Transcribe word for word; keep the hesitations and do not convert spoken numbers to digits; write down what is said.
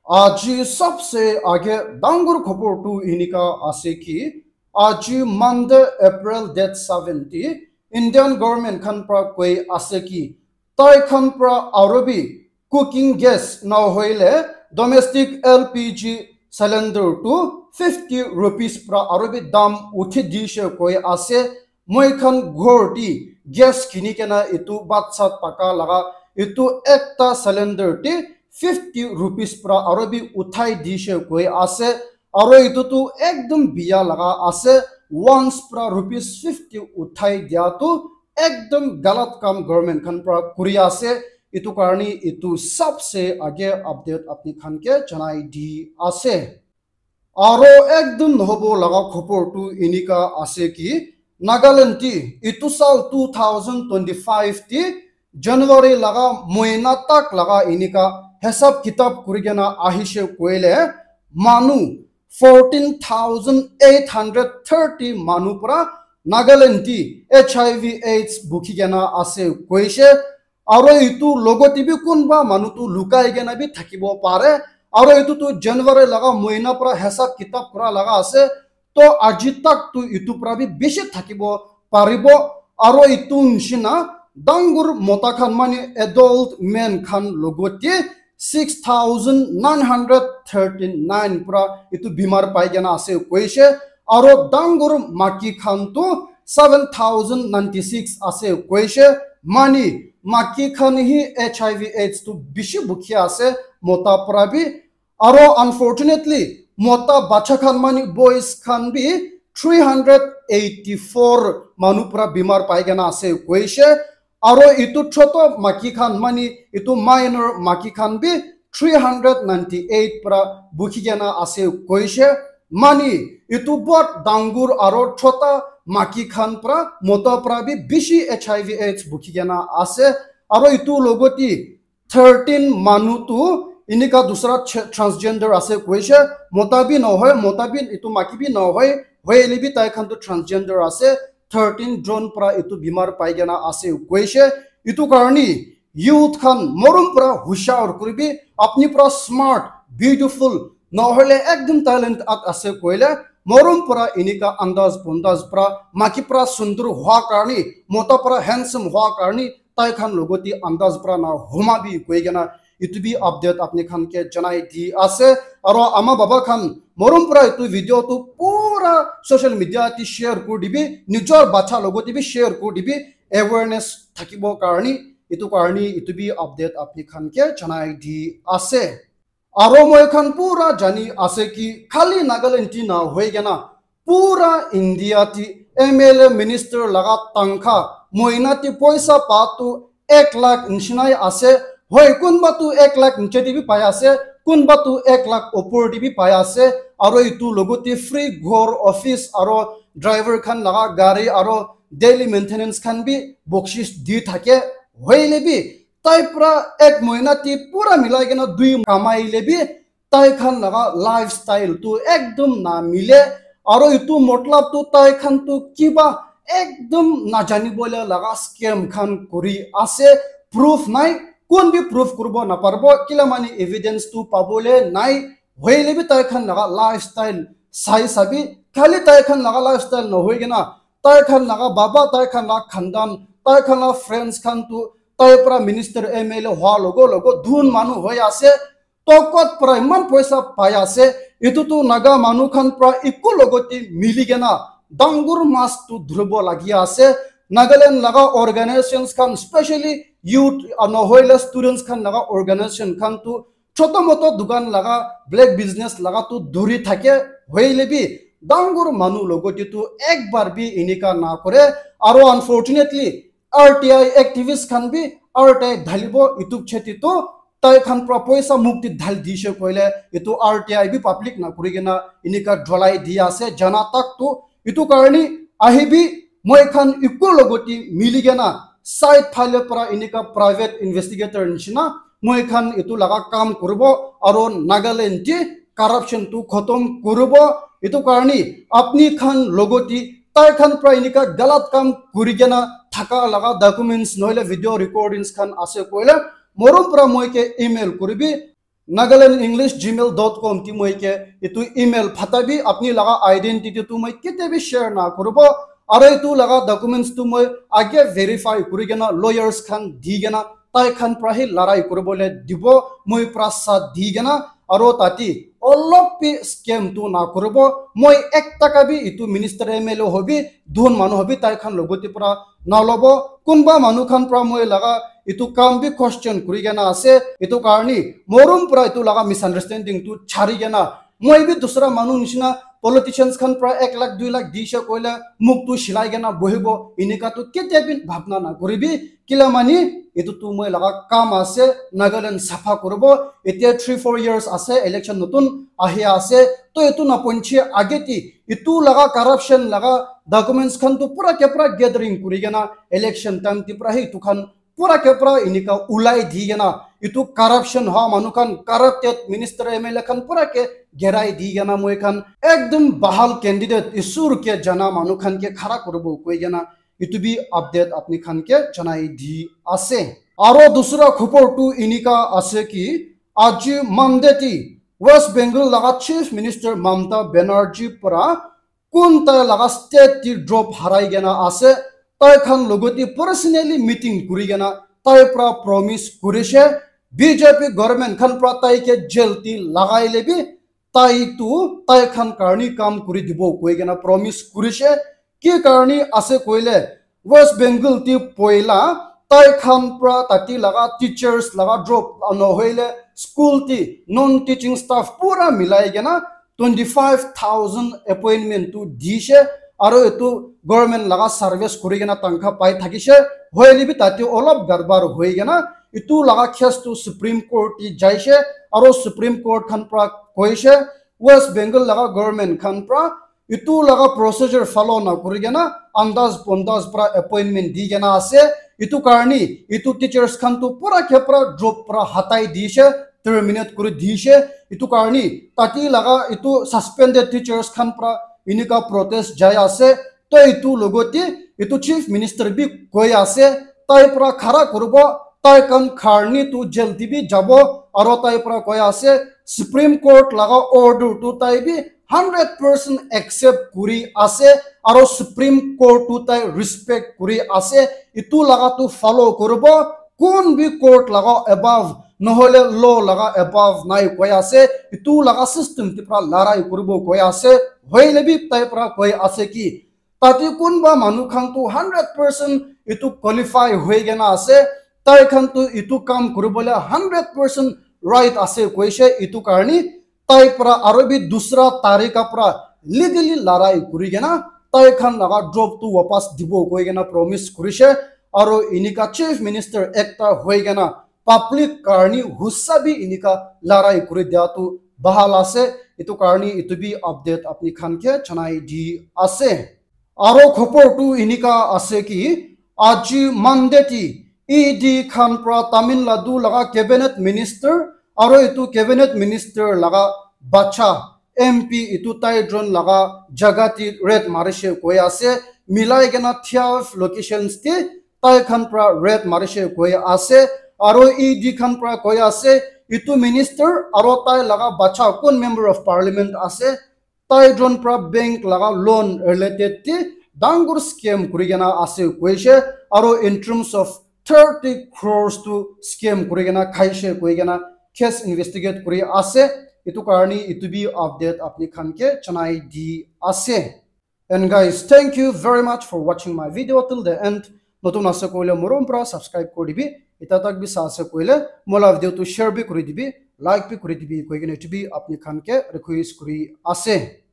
Aji sabse age dangor khobor tu enika ase ki, aji Monday, April date seven te Indian government khan pra koi ase ki, tai khan pra aro bi cooking gas na hoile domestic L P G cylinder tu fifty rupees pra aro bi dam uthi dishe koi ase. Moi khan ghor te gas kini kena etu bhat sat paka laga etu ekta cylinder te fifty rupees pra aro bi uthai dishe koi ase. Aro etu tu ekdom biya laga ase. Once pra rupees fifty uthai dia tu ekdom galat kam government khan pra kuri ase. Etu karni etu sabse age update apni khan ke janai di ase. Aro ekdom nohobo laga khobor tu enika ase ki, Nagaland ti itu sal two thousand twenty-five ti January laga moina tak laga enika hisab kitab kuri kena ahishe koile manu fourteen thousand eight hundred thirty manu pra Nagaland ti H I V AIDS bukhi kena ase koishe. Aro itu logote bi kunba manu tu lukai kena bi thakibo pare. Aro itu tu January laga moina pra hisab kitab kura laga ase. To aji tak tu itu pra bi bishi thakibo paribo. Aro itu nishina dangor mota khan mane adult men khan logote six thousand nine hundred thirty-nine pra itu bimar pai kena ase koishe. Aro dangor maki khan tu seven thousand ninety-six ase koishe. Mane maki khan hi H I V AIDS tu bishi bukhi ase mota pra bi. Aro unfortunately mota bacha khan mane boys khan bi three hundred eighty-four manu pra bimar pai kena ase koishe. Aro itu choto maki khan mane itu minor maki khan bi three hundred ninety-eight pra bukhi kena ase koishe. Mane itu bahut dangor aro chota maki khan pra mota pra bi bishi H I V AIDS bukhi kena ase. Aro itu logote thirteen manu tu enika dusra ch- transgender ase koishe. Mota bi nohoi, mota bi itu maki bi nohoi, hoile bi tai khan tu transgender ase. Thirteen jon pra itu bimar pai kena ase koishe. Itu karni youth khan morom pra hushar kuribi, apni pra smart, beautiful, nohole ekdom talent at ase koile morom pra enika andaz bondaz pra maki pra sundur hua karni, mota pra handsome hua karni tai khan logote andaz pra na huma bi koi kena itu bi update apni khan ke janai di ase. Aro ama baba khan morom pra itu video tu pura social media te share kuri dibi, nijor bacha logote bi share kuri dibi, awareness thakibo karni, itu karni itu bi update apni khan ke janai di ase. Aro moi khan pura jani ase ki khali Nagaland ti na hoi kena pura India ti M L A minister laga tangkha moina ti poisa pa tu ek lakh nishinai ase. Hoi, kunba tu ek lakh niche te bi pai ase, kunba tu ek lakh opor te bi pai ase. Aro itu logote free ghor, office aro driver khan laga gari aro daily maintenance khan bi bokshish di thake. Hoile bi tai pra ek moina ti pura milai kena dui kamai le bi tai khan laga lifestyle tu ekdom na mile. Aro itu matlab tu tai khan tu kiba ekdom na jani bole laga scam khan kuri ase. Proof nai, kun bi proof kuribo na paribo, kila mane evidence tu pabole nai. Hoile bi tai khan laga lifestyle sai sabi, khali tai khan laga lifestyle na hoi kena tai khan laga baba, tai khan laga khandan, tai khan laga friends khan tu tai pra minister M L A hua logo logo dhun manu hoi ase. Tokot pra iman poisa pai ase. Itu tu Naga manu khan pra eku logote mili kena dangor mas tu dhuribo lagi ase. Nagaland laga organizations khan, specially youth, ah, nohoile students khan laga organization khan tu choto moto dukan laga, black business laga tu dhuri thake. Hoile bi dangor manu logote tu ek bar bi enika na kore. Aro unfortunately R T I activist khan bi R T I dhalibo itu cheti tu tai khan pra poisa muk te dhal dishe koile itu R T I bi public na kuri kena enika dholai di ase jana tak tu. Itu karni ahibi moi khan eku logote mili kena side phale pra enika private investigator nishina moi khan itu laga kam kuribo aro Nagaland te corruption tu khotom kuribo. Itu karni apni khan logote tai khan pra enika galat kam kuri kena thaka laga documents nohole video recordings khan ase koile morom pra moi ke email kuribi. Nagaland English gmail dot com ti moi ke itu email phata bi apni laga identity tu moi kete bi share na kuribo. Aro itu laga documents tu moi age verify kuri kena lawyers khan di kena tai khan pra hi larai kuribo le dibo, moi pra sa di kena, aro tati olop bi scam tu na kuribo, moi ek taka bi itu minister M L A hobi, dhun manu hobi tai khan logoti pra na lobo, kunba manu khan pra moi laga itu kam bi question kuri kena ase, itu karni morum pra itu laga misunderstanding tu chari kena, moi bi dusra manu nishina politicians khan pra ek lakh dui lakh dishe koile muk tu shilai kena bohibo, inika tu ketia bi bhabna na kuribi, kila mani itu tu moi laga kam ase, Nagaland sapha kuribo, etia three four years ase, election notun ahi ase, to itu na ponchi age ti itu laga corruption laga documents khan tu pura ke pura gathering kuri kena election time ti pra hi itu khan pura ke pura inika ulai di kena itu corruption ha manu khan corrupted minister M L A khan pura ke gerai di kena moi khan ekdum bahal candidate isur ke jana manu khan ke khara kuribo koi kena itu bi update apni khan ke janai di ase. Aro dusra khobor tu inika ase ki aji Monday ti West Bengal laga Chief Minister Mamata Banerjee pra kun tai laga state ti drop harai kena ase, tai khan logoti personally meeting kuri kena tai pra promise kurishe, B J P government khan pra tai ke jail ti lagai lebi tai tu tai khan karni kam kuri dibo koi kena promise kurishe. Ki karni ase koile West Bengal ti poila tai khan pra tati laga teachers laga drop nohoile school ti non teaching staff pura milai kena twenty five thousand appointment tu dishe, aro itu government laga service kuri kena tangkha pai thakishe, hoile bi tate olop garbar hoi kena itu laga case tu Supreme Court ti jaishe, aro Supreme Court khan pra koishe West Bengal laga government khan pra itu laga procedure follow na kuri kena andaz pondaz pra appointment di kena ase. Itu karni itu teachers khan tu pura ke pura drop pra hatai dishe, terminate kuri dishe. Itu karni tati laga itu suspended teachers khan pra inika protest jai ase. To itu logote itu chief minister bi koi ase, tai pra khara kuribo, tai khan karni tu jail ti bi jabo, aro tai pra koi ase Supreme Court laga order tu tai bi hundred percent accept kuri ase, aro Supreme Court tu tai respect kuri ase. Itu laga tu follow kuribo, kun bi court laga above nohole law laga above nai koi ase. Itu laga system ti pra larai kuribo koi ase, hoile bi tai pra koi ase ki tate kunba manu khan tu hundred percent itu qualify hoi kena ase, tai khan tu itu kam kuribole hundred percent right ase koishe, itu karni tai pra aro bi dusra tarika pra legally larai kuri kena tai khan laga drop tu wapas dibo koi kena promise kurishe, aro inika chief minister ekta hoi kena public karni hussa bi inika larai kuri dia tu bahal ase. Itu karni itu bi update apni khan ke janai di ase. Aro khobor tu inika ase ki aji Monday ti E D khan pra Tamil Nadu laga cabinet minister aro itu cabinet minister laga bacha M P itu tai drone laga jaga ti raid marishe koi ase, milai kena twelve locations ti tai khan pra raid marishe koi ase, aro E D khan pra koi ase itu minister aro tai laga bacha kun member of parliament ase, tai drone pra bank laga loan related ti dangor scam kuri kena ase koishe, aro in terms of thirty crores tu scam kuri kena khaishe koi kena case investigate kuri ase. Itu karni itu bi update apni khan ke janai di ase. And guys, thank you very much for watching my video till the end. Notun ase koile morom pra subscribe kuri dibi. Ita tak bi sa ase koile mola video tu share bi kuri dibi, like bi kuri dibi koi kena itu bi apni khan ke request kuri ase.